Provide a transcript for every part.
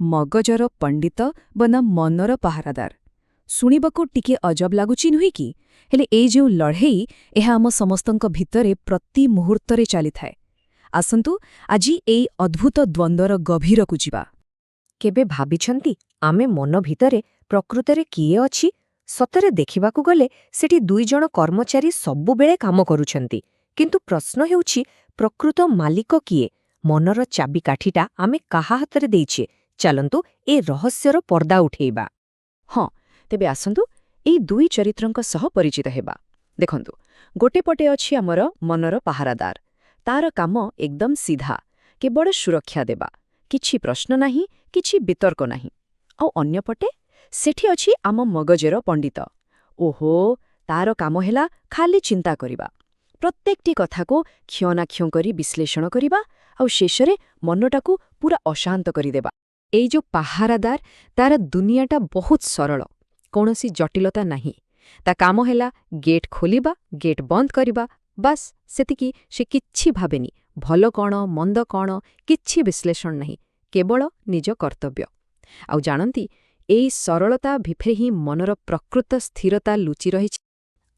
ମଗଜର ପଣ୍ଡିତ ବନାମ ମନର ପାହାରାଦାର। ଶୁଣିବାକୁ ଟିକେ ଅଜବ ଲାଗୁଛି, ନୁହେଁ କି? ହେଲେ ଏଇ ଯେଉଁ ଲଢ଼େଇ, ଏହା ଆମ ସମସ୍ତଙ୍କ ଭିତରେ ପ୍ରତି ମୁହୂର୍ତ୍ତରେ ଚାଲିଥାଏ। ଆସନ୍ତୁ, ଆଜି ଏଇ ଅଦ୍ଭୁତ ଦ୍ୱନ୍ଦ୍ୱର ଗଭୀରକୁ ଯିବା। କେବେ ଭାବିଛନ୍ତି, ଆମେ ମନ ଭିତରେ ପ୍ରକୃତରେ କିଏ ଅଛି? ସତରେ ଦେଖିବାକୁ ଗଲେ ସେଠି ଦୁଇଜଣ କର୍ମଚାରୀ ସବୁବେଳେ କାମ କରୁଛନ୍ତି। କିନ୍ତୁ ପ୍ରଶ୍ନ ହେଉଛି, ପ୍ରକୃତ ମାଲିକ କିଏ? ମନର ଚାବିକାଠିଟା ଆମେ କାହା ହାତରେ ଦେଇଛେ? ଚାଲନ୍ତୁ, ଏ ରହସ୍ୟର ପର୍ଦ୍ଦା ଉଠେଇବା। ହଁ, ତେବେ ଆସନ୍ତୁ ଏଇ ଦୁଇ ଚରିତ୍ରଙ୍କ ସହ ପରିଚିତ ହେବା। ଦେଖନ୍ତୁ, ଗୋଟେ ପଟେ ଅଛି ଆମର ମନର ପାହାରାଦାର। ତାର କାମ ଏକଦମ ସିଧା, କେବଳ ସୁରକ୍ଷା ଦେବା। କିଛି ପ୍ରଶ୍ନ ନାହିଁ, କିଛି ବିତର୍କ ନାହିଁ। ଆଉ ଅନ୍ୟପଟେ ସେଠି ଅଛି ଆମ ମଗଜର ପଣ୍ଡିତ। ଓହୋ, ତାର କାମ ହେଲା ଖାଲି ଚିନ୍ତା କରିବା, ପ୍ରତ୍ୟେକଟି କଥାକୁ କ୍ଷଣାକ୍ଷଣ କରି ବିଶ୍ଳେଷଣ କରିବା ଆଉ ଶେଷରେ ମନଟାକୁ ପୁରା ଅଶାନ୍ତ କରିଦେବା। ଏଇ ଯୋଉ ପାହାରାଦାର, ତାର ଦୁନିଆଟା ବହୁତ ସରଳ। କୌଣସି ଜଟିଳତା ନାହିଁ। ତା କାମ ହେଲା ଗେଟ୍ ଖୋଲିବା, ଗେଟ୍ ବନ୍ଦ କରିବା, ବାସ୍ ସେତିକି। ସେ କିଛି ଭାବେନି। ଭଲ କ'ଣ, ମନ୍ଦ କ'ଣ, କିଛି ବିଶ୍ଳେଷଣ ନାହିଁ। କେବଳ ନିଜ କର୍ତ୍ତବ୍ୟ। ଆଉ ଜାଣନ୍ତି, ଏଇ ସରଳତା ଭିତରେ ହିଁ ମନର ପ୍ରକୃତ ସ୍ଥିରତା ଲୁଚି ରହିଛି।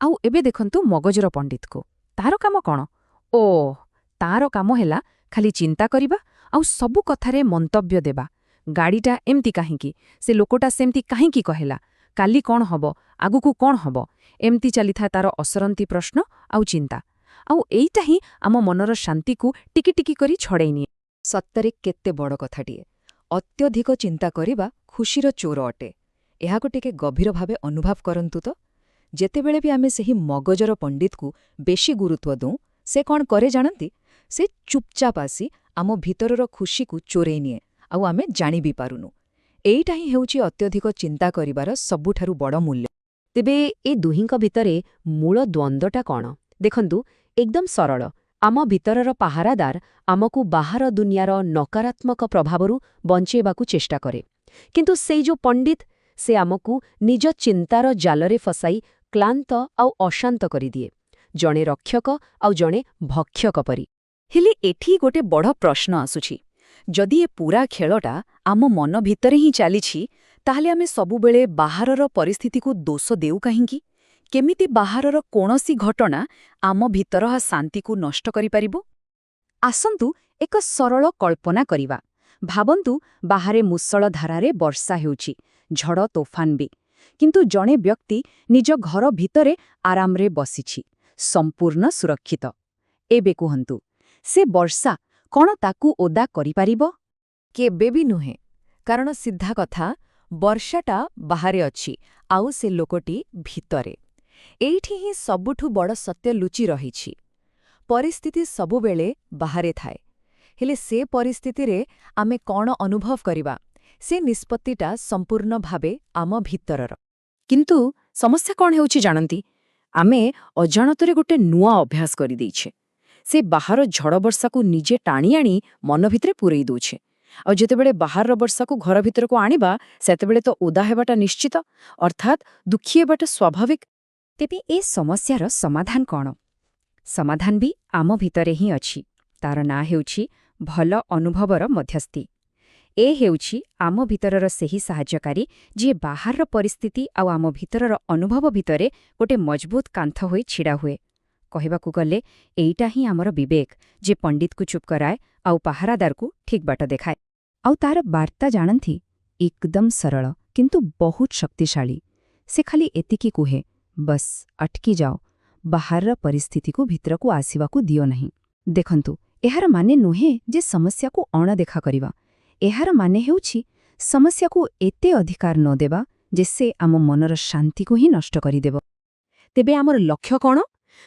ଆଉ ଏବେ ଦେଖନ୍ତୁ ମଗଜର ପଣ୍ଡିତକୁ। ତାର କାମ କ'ଣ? ଓ, ତାର କାମ ହେଲା ଖାଲି ଚିନ୍ତା କରିବା ଆଉ ସବୁ କଥାରେ ମନ୍ତବ୍ୟ ଦେବା। ଗାଡ଼ିଟା ଏମିତି କାହିଁକି? ସେ ଲୋକଟା ସେମିତି କାହିଁକି କହିଲା? କାଲି କ'ଣ ହବ? ଆଗକୁ କ'ଣ ହବ? ଏମିତି ଚାଲିଥାଏ ତାର ଅସରନ୍ତି ପ୍ରଶ୍ନ ଆଉ ଚିନ୍ତା। ଆଉ ଏଇଟା ହିଁ ଆମ ମନର ଶାନ୍ତିକୁ ଟିକି ଟିକି କରି ଛଡ଼େଇ ନିଏ। ସତରେ କେତେ ବଡ଼ କଥାଟିଏ! ଅତ୍ୟଧିକ ଚିନ୍ତା କରିବା ଖୁସିର ଚୋର ଅଟେ। ଏହାକୁ ଟିକେ ଗଭୀର ଭାବେ ଅନୁଭବ କରନ୍ତୁ ତ। ଯେତେବେଳେ ବି ଆମେ ସେହି ମଗଜର ପଣ୍ଡିତକୁ ବେଶୀ ଗୁରୁତ୍ୱ ଦଉଁ, ସେ କ'ଣ କରେ ଜାଣନ୍ତି? ସେ ଚୁପଚାପ ଆସି ଆମ ଭିତରର ଖୁସିକୁ ଚୋରେଇ ନିଏ ଆଉ ଆମେ ଜାଣି ବି ପାରୁନୁ। ଏଇଟା ହିଁ ହେଉଛି ଅତ୍ୟଧିକ ଚିନ୍ତା କରିବାର ସବୁଠାରୁ ବଡ଼ ମୂଲ୍ୟ। ତେବେ ଏ ଦୁହିଁଙ୍କ ଭିତରେ ମୂଳ ଦ୍ୱନ୍ଦ୍ୱଟା କ'ଣ? ଦେଖନ୍ତୁ, ଏକଦମ ସରଳ। ଆମ ଭିତରର ପାହାରାଦାର ଆମକୁ ବାହାର ଦୁନିଆର ନକାରାତ୍ମକ ପ୍ରଭାବରୁ ବଞ୍ଚେଇବାକୁ ଚେଷ୍ଟା କରେ। କିନ୍ତୁ ସେଇ ଯୋଉ ପଣ୍ଡିତ, ସେ ଆମକୁ ନିଜ ଚିନ୍ତାର ଜାଲରେ ଫସାଇ କ୍ଳାନ୍ତ ଆଉ ଅଶାନ୍ତ କରିଦିଏ। ଜଣେ ରକ୍ଷକ ଆଉ ଜଣେ ଭକ୍ଷକ ପରି। ହେଲେ ଏଠି ଗୋଟେ ବଡ଼ ପ୍ରଶ୍ନ ଆସୁଛି। ଯଦି ଏ ପୂରା ଖେଳଟା ଆମ ମନ ଭିତରେ ହିଁ ଚାଲିଛି, ତାହେଲେ ଆମେ ସବୁବେଳେ ବାହାରର ପରିସ୍ଥିତିକୁ ଦୋଷ ଦେଉ କାହିଁକି? କେମିତି ବାହାରର କୌଣସି ଘଟଣା ଆମ ଭିତର ଶାନ୍ତିକୁ ନଷ୍ଟ କରିପାରିବ? ଆସନ୍ତୁ, ଏକ ସରଳ କଳ୍ପନା କରିବା। ଭାବନ୍ତୁ, ବାହାରେ ମୂଷଳ ଧାରାରେ ବର୍ଷା ହେଉଛି, ଝଡ଼ ତୋଫାନ ବି। କିନ୍ତୁ ଜଣେ ବ୍ୟକ୍ତି ନିଜ ଘର ଭିତରେ ଆରାମରେ ବସିଛି, ସମ୍ପୂର୍ଣ୍ଣ ସୁରକ୍ଷିତ। ଏବେ କୁହନ୍ତୁ, ସେ ବର୍ଷା କ'ଣ ତାକୁ ଓଦା କରିପାରିବ? କେବେ ବି ନୁହେଁ। କାରଣ ସିଧା କଥା, ବର୍ଷାଟା ବାହାରେ ଅଛି ଆଉ ସେ ଲୋକଟି ଭିତରେ। ଏଇଠି ହିଁ ସବୁଠୁ ବଡ଼ ସତ୍ୟ ଲୁଚି ରହିଛି। ପରିସ୍ଥିତି ସବୁବେଳେ ବାହାରେ ଥାଏ, ହେଲେ ସେ ପରିସ୍ଥିତିରେ ଆମେ କ'ଣ ଅନୁଭବ କରିବା, ସେ ନିଷ୍ପତ୍ତିଟା ସମ୍ପୂର୍ଣ୍ଣ ଭାବେ ଆମ ଭିତରର। କିନ୍ତୁ ସମସ୍ୟା କ'ଣ ହେଉଛି ଜାଣନ୍ତି? ଆମେ ଅଜାଣତରେ ଗୋଟେ ନୂଆ ଅଭ୍ୟାସ କରିଦେଇଛେ। ସେ ବାହାର ଝଡ଼ ବର୍ଷାକୁ ନିଜେ ଟାଣି ଆଣି ମନ ଭିତରେ ପୂରେଇ ଦଉଛେ। ଆଉ ଯେତେବେଳେ ବାହାରର ବର୍ଷାକୁ ଘର ଭିତରକୁ ଆଣିବା, ସେତେବେଳେ ତ ଓଦା ହେବାଟା ନିଶ୍ଚିତ, ଅର୍ଥାତ୍ ଦୁଃଖୀ ହେବାଟା ସ୍ୱାଭାବିକ। ତେବେ ଏ ସମସ୍ୟାର ସମାଧାନ କ'ଣ? ସମାଧାନ ବି ଆମ ଭିତରେ ହିଁ ଅଛି। ତାର ନାଁ ହେଉଛି ଭଲ ଅନୁଭବର ମଧ୍ୟସ୍ଥି। ଏ ହେଉଛି ଆମ ଭିତରର ସେହି ସାହାଯ୍ୟକାରୀ, ଯିଏ ବାହାରର ପରିସ୍ଥିତି ଆଉ ଆମ ଭିତରର ଅନୁଭବ ଭିତରେ ଗୋଟେ ମଜବୁତ କାନ୍ଥ ହୋଇ ଛିଡ଼ା ହୁଏ। କହିବାକୁ ଗଲେ ଏଇଟା ହିଁ ଆମର ବିବେକ, ଯେ ପଣ୍ଡିତକୁ ଚୁପ୍ କରାଏ ଆଉ ପାହାରାଦାରକୁ ଠିକ୍ ବାଟ ଦେଖାଏ। ଆଉ ତାର ବାର୍ତ୍ତା ଜାଣନ୍ତି? ଏକଦମ ସରଳ, କିନ୍ତୁ ବହୁତ ଶକ୍ତିଶାଳୀ। ସେ ଖାଲି ଏତିକି କୁହେ, ବସ୍ ଅଟକି ଯାଅ, ବାହାରର ପରିସ୍ଥିତିକୁ ଭିତରକୁ ଆସିବାକୁ ଦିଅ ନାହିଁ। ଦେଖନ୍ତୁ, ଏହାର ମାନେ ନୁହେଁ ଯେ ସମସ୍ୟାକୁ ଅଣଦେଖା କରିବା। ଏହାର ମାନେ ହେଉଛି ସମସ୍ୟାକୁ ଏତେ ଅଧିକାର ନ ଦେବା ଯେ ସେ ଆମ ମନର ଶାନ୍ତିକୁ ହିଁ ନଷ୍ଟ କରିଦେବ। ତେବେ ଆମର ଲକ୍ଷ୍ୟ କ'ଣ?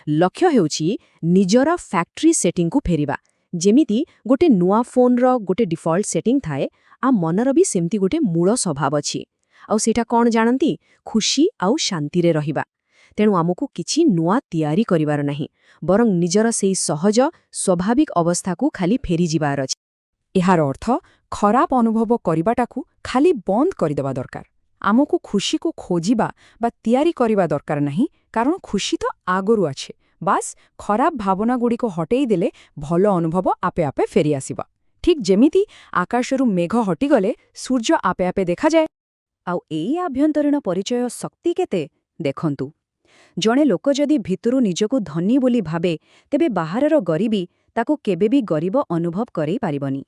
ଲକ୍ଷ୍ୟ ହେଉଛି ନିଜର ଫ୍ୟାକ୍ଟ୍ରି ସେଟିଂକୁ ଫେରିବା। ଯେମିତି ଗୋଟେ ନୂଆ ଫୋନ୍ର ଗୋଟେ ଡିଫଲ୍ଟ ସେଟିଂ ଥାଏ, ଆମ ମନର ବି ସେମିତି ଗୋଟେ ମୂଳ ସ୍ୱଭାବ ଅଛି। ଆଉ ସେଇଟା କ'ଣ ଜାଣନ୍ତି? ଖୁସି ଆଉ ଶାନ୍ତିରେ ରହିବା। ତେଣୁ ଆମକୁ କିଛି ନୂଆ ତିଆରି କରିବାର ନାହିଁ, ବରଂ ନିଜର ସେଇ ସହଜ ସ୍ୱାଭାବିକ ଅବସ୍ଥାକୁ ଖାଲି ଫେରିଯିବାର ଅଛି। ଏହାର ଅର୍ଥ, ଖରାପ ଅନୁଭବ କରିବାଟାକୁ ଖାଲି ବନ୍ଦ କରିଦେବା ଦରକାର। ଆମକୁ ଖୁସିକୁ ଖୋଜିବା ବା ତିଆରି କରିବା ଦରକାର ନାହିଁ, କାରଣ ଖୁସି ତ ଆଗରୁ ଅଛି। ବାସ୍, ଖରାପ ଭାବନାଗୁଡ଼ିକୁ ହଟେଇ ଦେଲେ ଭଲ ଅନୁଭବ ଆପେ ଆପେ ଫେରିଆସିବ। ଠିକ୍। ଠିକ୍ ଯେମିତି ଆକାଶରୁ ମେଘ ହଟିଗଲେ ସୂର୍ଯ୍ୟ ଆପେ ଆପେ ଦେଖାଯାଏ। ଆଉ ଏଇ ଆଭ୍ୟନ୍ତରୀଣ ପରିଚୟ ଶକ୍ତି କେତେ ଦେଖନ୍ତୁ। ଜଣେ ଲୋକ ଯଦି ଭିତରୁ ନିଜକୁ ଧନୀ ବୋଲି ଭାବେ, ତେବେ ବାହାରର ଗରିବୀ ତାକୁ କେବେ ବି ଗରିବ ଅନୁଭବ କରେଇ ପାରିବନି।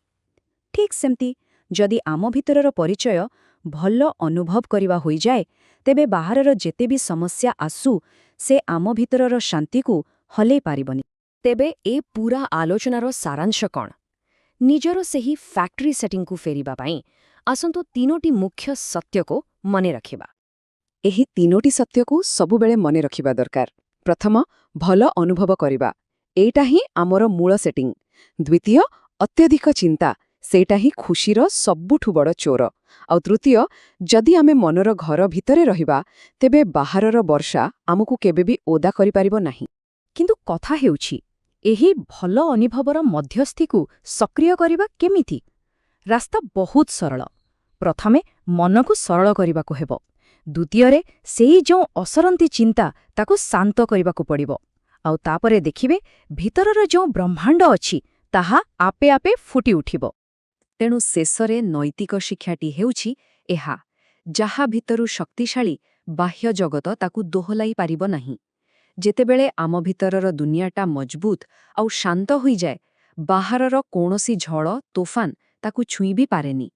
ଠିକ୍ ସେମିତି ଯଦି ଆମ ଭିତରର ପରିଚୟ ଭଲ ଅନୁଭବ କରିବା ହୋଇଯାଏ, ତେବେ ବାହାରର ଯେତେ ବି ସମସ୍ୟା ଆସୁ, ସେ ଆମ ଭିତରର ଶାନ୍ତିକୁ ହଲେଇ ପାରିବନି। ତେବେ ଏ ପୂରା ଆଲୋଚନାର ସାରାଂଶ କ'ଣ? ନିଜର ସେହି ଫ୍ୟାକ୍ଟ୍ରି ସେଟିଂକୁ ଫେରିବା ପାଇଁ ଆସନ୍ତୁ ତିନୋଟି ମୁଖ୍ୟ ସତ୍ୟକୁ ମନେ ରଖିବା। ଏହି ତିନୋଟି ସତ୍ୟକୁ ସବୁବେଳେ ମନେ ରଖିବା ଦରକାର। ପ୍ରଥମ, ଭଲ ଅନୁଭବ କରିବା, ଏଇଟା ହିଁ ଆମର ମୂଳ ସେଟିଂ। ଦ୍ୱିତୀୟ, ଅତ୍ୟଧିକ ଚିନ୍ତା, ସେଇଟା ହିଁ ଖୁସିର ସବୁଠୁ ବଡ଼ ଚୋର। ଆଉ ତୃତୀୟ, ଯଦି ଆମେ ମନର ଘର ଭିତରେ ରହିବା, ତେବେ ବାହାରର ବର୍ଷା ଆମକୁ କେବେ ବି ଓଦା କରିପାରିବ ନାହିଁ। କିନ୍ତୁ କଥା ହେଉଛି, ଏହି ଭଲ ଅନୁଭବର ମଧ୍ୟସ୍ଥିକୁ ସକ୍ରିୟ କରିବା କେମିତି? ରାସ୍ତା ବହୁତ ସରଳ। ପ୍ରଥମେ ମନକୁ ସରଳ କରିବାକୁ ହେବ। ଦ୍ୱିତୀୟରେ, ସେଇ ଯେଉଁ ଅସରନ୍ତି ଚିନ୍ତା, ତାକୁ ଶାନ୍ତ କରିବାକୁ ପଡ଼ିବ। ଆଉ ତାପରେ ଦେଖିବେ, ଭିତରର ଯେଉଁ ବ୍ରହ୍ମାଣ୍ଡ ଅଛି, ତାହା ଆପେ ଆପେ ଫୁଟି ଉଠିବ। ତେଣୁ ଶେଷରେ ନୈତିକ ଶିକ୍ଷାଟି ହେଉଛି ଏହା, ଯାହା ଭିତରୁ ଶକ୍ତିଶାଳୀ, ବାହ୍ୟ ଜଗତ ତାକୁ ଦୋହଲାଇ ପାରିବ ନାହିଁ। ଯେତେବେଳେ ଆମ ଭିତରର ଦୁନିଆଟା ମଜବୁତ ଆଉ ଶାନ୍ତ ହୋଇଯାଏ, ବାହାରର କୌଣସି ଝଡ଼ ତୋଫାନ ତାକୁ ଛୁଇଁ ବି ପାରେନି।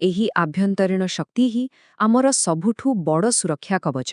ଏହି ଆଭ୍ୟନ୍ତରୀଣ ଶକ୍ତି ହିଁ ଆମର ସବୁଠୁ ବଡ଼ ସୁରକ୍ଷା କବଚ।